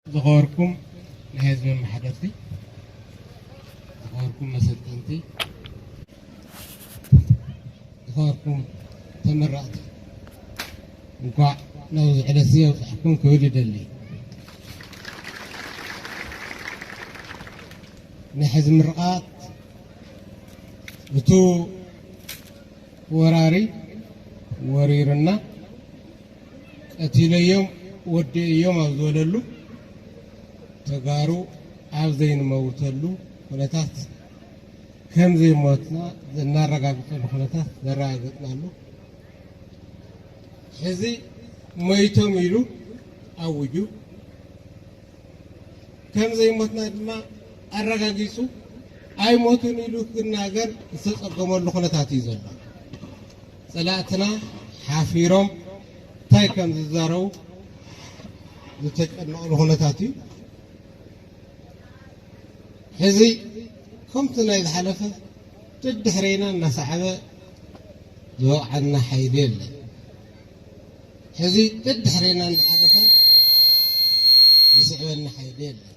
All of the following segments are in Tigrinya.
ዝኸበርኩም ናይ ህዝቢ ኣመሓደርቲ፣ ዝኸበርኩም መሰልጠንቲ፣ ዝኸበርኩም ተመረቕቲ፣ እንኳዕ ናብዚ ዕለት እዚ ኣብፅሐኩም ክብል ይደሊ። ናይ ሕዚ ምርቓት እቱ ወራሪ ወሪርና ቀቲለዮም ወዲእዮም ኣብ ዝበለሉ፣ ተጋሩ ኣብ ዘይንመውተሉ ኩነታት ከም ዘይሞትና እናረጋግጠሉ ኩነታት ዘረጋገጥናሉ፣ ሕዚ ሞይቶም ኢሉ ኣውጁ። ከም ዘይሞትና ድማ ኣረጋጊጹ፣ ኣይሞቱን ኢሉ ክናገር ዝተጸገመሉ ኩነታት እዩ ዘሎ። ጸላእትና ሓፊሮም እንታይ ከም ዝዛረቡ ዝተጨነቑሉ ኩነታት እዩ። ሕዚ ከምቲ ናይ ዝሓለፈ ደድሕሬና እናሰዓበ ዝወቕዓና ሓይሊ የለን። ሕዚ ደድሕሬና እናሓለፈ ዝስዕበና ሓይሊ የለን።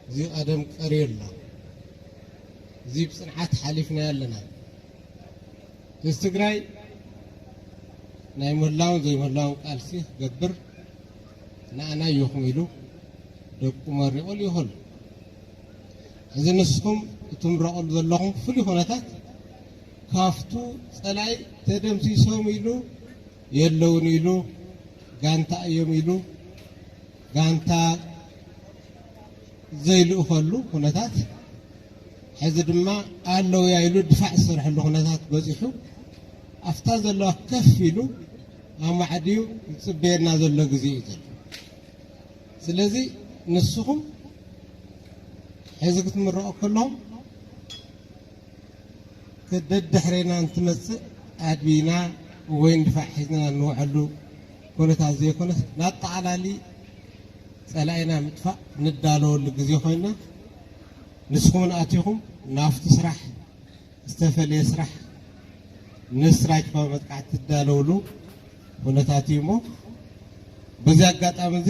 እዚ ቀደም ቀርዩ ኣሎ። እዚ ብጽንዓት ሓሊፍናዮ ኣለና። ህዝቢ ትግራይ ናይ ምህላውን ዘይምህላውን ቃልሲ ክገብር ንኣና እዮኹም ኢሉ ደቁ መሪቑ ልኢኹ ኣሎ። እዚ ንስኹም እትምረቑሉ ዘለኹም ፍሉይ ኩነታት ካብቱ ጸላኢ ተደምሲሶም ኢሉ የለውን ኢሉ ጋንታ እዮም ኢሉ ጋንታ ዘይልእኸሉ ኩነታት፣ ሕዚ ድማ ኣለውያ ኢሉ ድፋዕ ዝሰርሐሉ ኩነታት በፂሑ፣ ኣብታ ዘለዋ ከፍ ኢሉ ኣማዕድዩ ዝፅበየና ዘሎ ግዜ እዩ ዘሎ። ስለዚ ንስኹም ሕዚ ክትምረቑ ከለኹም ደድሕሬና እንትመፅእ ኣድቢና ወይ ንድፋዕ ሒዝና እንውዐሉ ኩነታት ዘይኮነስ፣ ንኣጠቓላሊ ጸላኢና ምጥፋእ ንዳለወሉ ግዜ ኮይና፣ ንስኹምን ኣቲኹም ናብቲ ስራሕ፣ ዝተፈለየ ስራሕ፣ ንስትራይክ መጥቃዕቲ ትዳለውሉ ኩነታት እዩ እሞ፣ በዚ ኣጋጣሚ እዚ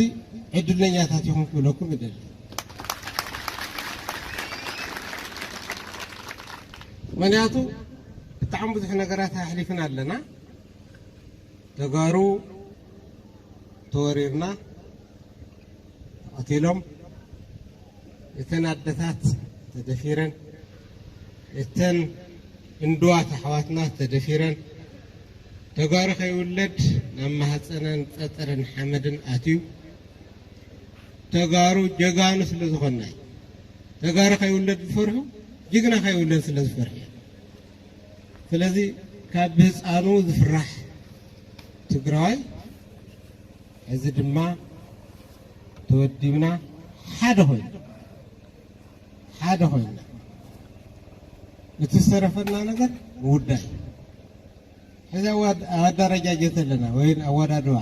ዕድለኛታት ኢኹም ክብለኩም ይደሊ። ምኽንያቱ ብጣዕሚ ብዙሕ ነገራት ኣሕሊፍና ኣለና። ተጋሩ ተወሪርና፣ ተቐቲሎም፣ እተን ኣደታት ተደፊረን፣ እተን እንድዋት ኣሕዋትና ተደፊረን፣ ተጋሩ ከይውለድ ናብ ማህፀነን ፀፀርን ሓመድን ኣትዩ፣ ተጋሩ ጀጋኑ ስለ ዝኾንና እዩ። ተጋሩ ከይውለድ ዝፈርሑ፣ ጅግና ከይውለድ ስለ ዝፈርሑ እዮም። ስለዚ ካብ ብህፃኑ ዝፍራሕ ትግራዋይ፣ እዚ ድማ ተወዲብና ሓደ ኮይኑ፣ ሓደ ኮይና፣ እቲ ዝተረፈና ነገር ምውዳእ እዩ። ሕዚ ኣዋድ-፣ ኣወዳረጃጀት ኣለና ወይ ኣወዳድባ፣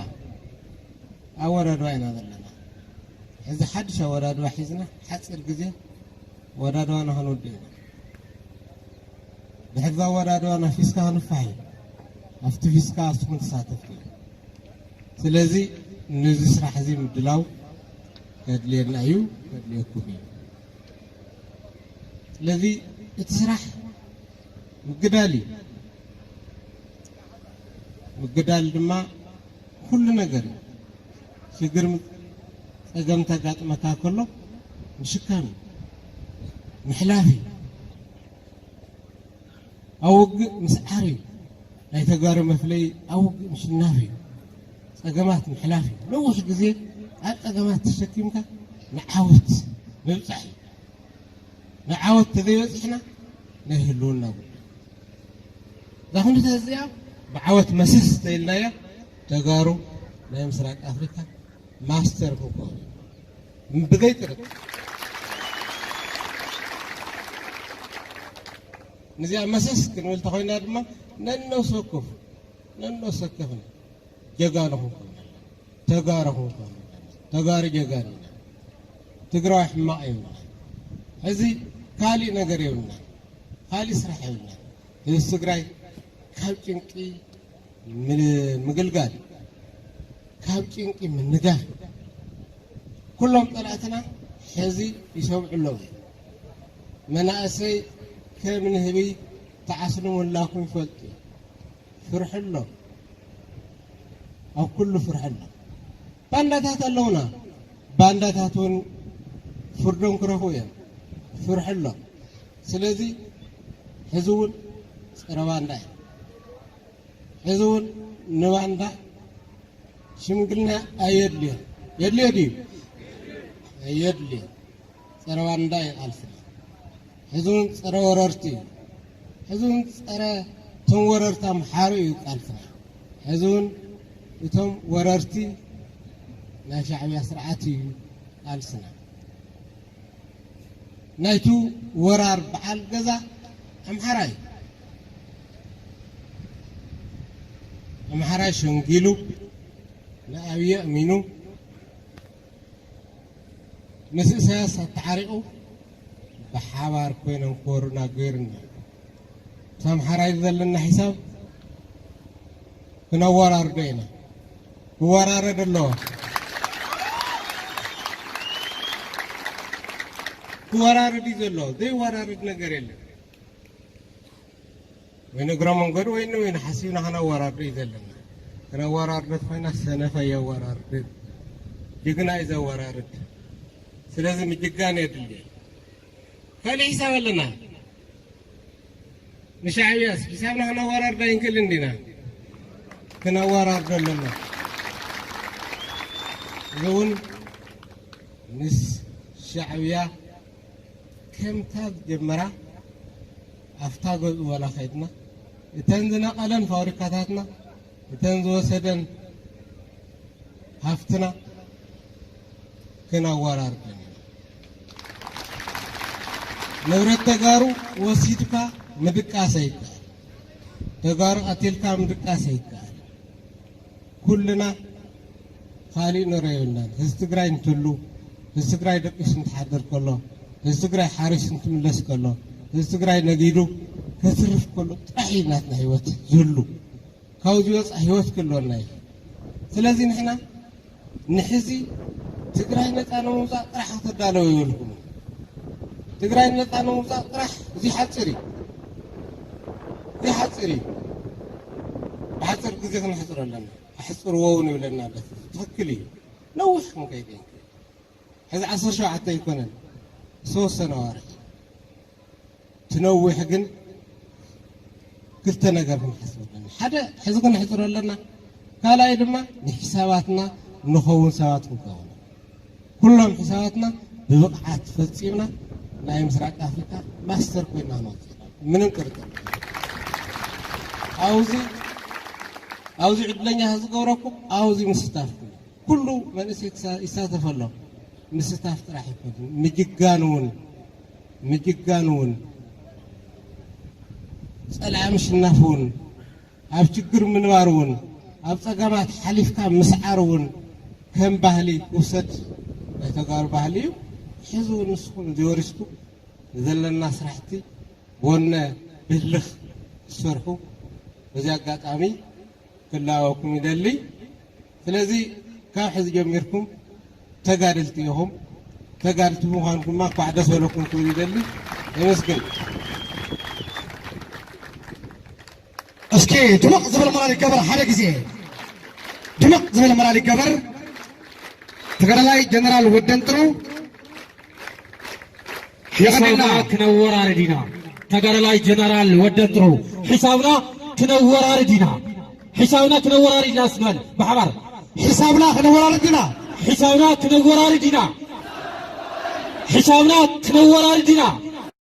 ኣወዳድባ ኢና ዘለና። ሕዚ ሓድሽ ኣወዳድባ ሒዝና ሓፂር ግዜ ኣወዳድባና ክንውድእ ኢና። ድሕሪ ኣወዳድባና ፊስካ ክንፋሕ እዩ። ኣብቲ ፊስካ ንስኹም ተሳተፍቲ እዩ። ስለዚ ነዚ ስራሕ እዚ ምድላው ከድልየና እዩ፣ ከድልየኩም እዩ። ስለዚ እቲ ስራሕ ምግዳል እዩ። ምግዳል ድማ ኩሉ ነገር እዩ። ሽግር፣ ጸገም ተጋጥመካ ከሎ ምሽካም እዩ፣ ምሕላፍ እዩ። ኣብ ውግእ ምስዓር እዩ። ናይ ተጋሩ መፍለይ ኣብ ውግእ ምሽናፍ እዩ። ጸገማት ምሕላፍ እዩ። ነዊሕ ግዜ ኣብ ጸገማት ተሸኪምካ ንዓወት ምብጻሕ እዩ። ንዓወት ተዘይበጺሕና ናይ ህልውና ጉዳይ። እዛ ኩነታት እዚኣ ብዓወት መሰስ ተኢልናያ፣ ተጋሩ ናይ ምስራቅ ኣፍሪካ ማስተር ክንከውን ብዘይ ጥርጥር። ነዚኣ መሰስ ክንብል ተኾይና ድማ ነነብሲ ወከፍ፣ ነነብሲ ወከፍና ጀጋኑ ክንከውን ኣለና። ተጋሩ ክንከውን ኣለና። ተጋሩ ጀጋኑ ኢና። ትግራዋይ ሕማቕ የብልና። ሕዚ ካሊእ ነገር የብልና። ካሊእ ስራሕ የብልና። ህዝቢ ትግራይ ካብ ጭንቂ ምን-፣ ምግልጋል፣ ካብ ጭንቂ ምንጋል፣ ኩሎም ጸላእትና ሕዚ ይሰምዑ ኣለዉ እዮም። መናእሰይ ከም ንህቢ ተዓስሉ ምህላኩም ይፈልጡ እዮም። ፍርሑ ኣሎ፣ ኣብ ኩሉ ፍርሑ ኣሎ። ባንዳታት ኣለውና፣ ባንዳታት እውን ፍርዶም ክረኽቡ እዮም። ፍርሑ ኣሎ። ስለዚ ሕዚ እውን ጸረ ባንዳ እዩ። ሕዚ እውን ንባንዳ ሽምግልና ኣየድልዮን። የድልዮ ድዩ? ኣየድልዮን። ጸረ ባንዳ እዩ ቃልስና። ሕዚ እውን ጸረ ወረርቲ እዩ። ሕዚ እውን ጸረ እቶም ወረርቲ ኣምሓሩ እዩ ቃልስና። ሕዚ እውን እቶም ወረርቲ ናይ ሻዕብያ ስርዓት እዩ ቃልስና። ናይቱ ወራር በዓል ገዛ ኣምሓራይ፣ ኣምሓራይ ሸንጊሉ ንኣብየ እሚኑ ምስ ኢሳያስ ኣተዓሪቑ ብሓባር ኮይኖም ክወሩና ገይሩና። ምስ ኣምሓራይ ዘለና ሒሳብ ክነወራርዶ ኢና። ክወራረድ ኣለዎ። ክወራረድ እዩ ዘለዎ። ዘይወራረድ ነገር የለን። ወይ ንእግረ መንገዱ ወይ ንወይን ሓሲብና ክነወራርዶ እዩ ዘለና። ክነወራርዶ ኮይና ሰነፈ የወራርድ። ጅግና እዩ ዘወራርድ። ስለዚ ምጅጋን የድልየ። ካልእ ሒሳብ ኣለና። ንሻዕብያስ ሒሳብና ክነወራርዳ ይንክእል እንዲና? ክነወራርዶ ኣለና። እዚ እውን ምስ ሻዕብያ ከምታ ዝጀመራ ኣብታ ገዝኡ በላ ከይድና እተን ዝነቐለን ፋብሪካታትና እተን ዝወሰደን ሃፍትና ክነወራርደን ኢና። ንብረት ተጋሩ ወሲድካ ምድቃስ ኣይከኣል። ተጋሩ ቀቲልካ ምድቃስ ኣይከኣል። ኩልና ካሊእ ንሪኦ የብልናን። ህዝቢ ትግራይ እንትህሉ፣ ህዝቢ ትግራይ ደቂሱ እንትሓድር ከሎ፣ ህዝቢ ትግራይ ሓሪሱ እንትምለስ ከሎ፣ ህዝቢ ትግራይ ነጊዱ ከትርፍ ከሎ ጥራሕ እዩ ናትና ህይወት ዝህሉ። ካብዚ ወፃእ ህይወት ክህልወና እዩ። ስለዚ ንሕና ንሕዚ ትግራይ ነፃ ንምውፃእ ጥራሕ ክትዳለዉ ይብልኩም። ትግራይ ነፃ ንምውፃእ ጥራሕ እዚ ሓፂር እዩ። እዚ ሓፂር እዩ። ብሓፂር ግዜ ክንሕፅሮ ኣለና። ኣሕፅርዎ እውን ይብለና ኣሎ። ትኽክል እዩ። ነዊሕ ክንከይድ ኣይንክእል። ሕዚ ዓሰርተ ሸውዓተ ኣይኮነን፣ ዝተወሰነ ኣዋርሕ ትነዊሕ ግን ክልተ ነገር ክንሓስብ ኣለና። ሓደ ሕዚ ክንሕፅሮ ኣለና፣ ካልኣይ ድማ ንሒሳባትና ንኸውን ሰባት ክንከውን። ኩሎም ሒሳባትና ብብቕዓት ፈፂምና ናይ ምስራቅ ኣፍሪካ ማስተር ኮይና ክንወፅእ ኢና። ምንም ጥርጥር የለን። ኣብዚ ኣብዚ ዕድለኛ ዝገብረኩም ኣብዚ ምስታፍኩም ኩሉ መንእሰይ ክሳ- ይሳተፍ ኣሎ። ምስታፍ ጥራሕ ይኮን፣ ምጅጋን እውን፣ ምጅጋን እውን፣ ጸላኢ ምሽናፍ እውን፣ ኣብ ችግር ምንባር እውን፣ ኣብ ጸገማት ሓሊፍካ ምስዓር እውን ከም ባህሊ ክውሰድ ናይ ተጋሩ ባህሊ እዩ። ሕዚ እውን ንስኹም እዚ ወሪስኩም ዘለና ስራሕቲ ጎነ ብህልኽ ትሰርሑ በዚ ኣጋጣሚ ክላበኩም ይደሊ። ስለዚ ካብ ሕዚ ጀሚርኩም ተጋደልቲ ኢኹም። ተጋደልቲ ምዃንኩም ድማ እንኳዕ ደስ በለኩም ክብል ይደሊ። የመስግን። እስኪ ድምቕ ዝብል ሞራል ይገበር። ሓደ ግዜ ድምቕ ዝብል ሞራል ይገበር። ተጋዳላይ ጀነራል ወደንጥሩ ሒሳብና ክነወራርድ ኢና። ተጋዳላይ ጀነራል ወደንጥሩ ሒሳብና ክነወራርድ ኢና። ሒሳብና ክነወራርድ ኢና። እስመል ብሓባር ሒሳብና ክነወራርድ ኢና። ሒሳብና ክነወራርድ ኢና። ሒሳብና ክነወራርድ ኢና።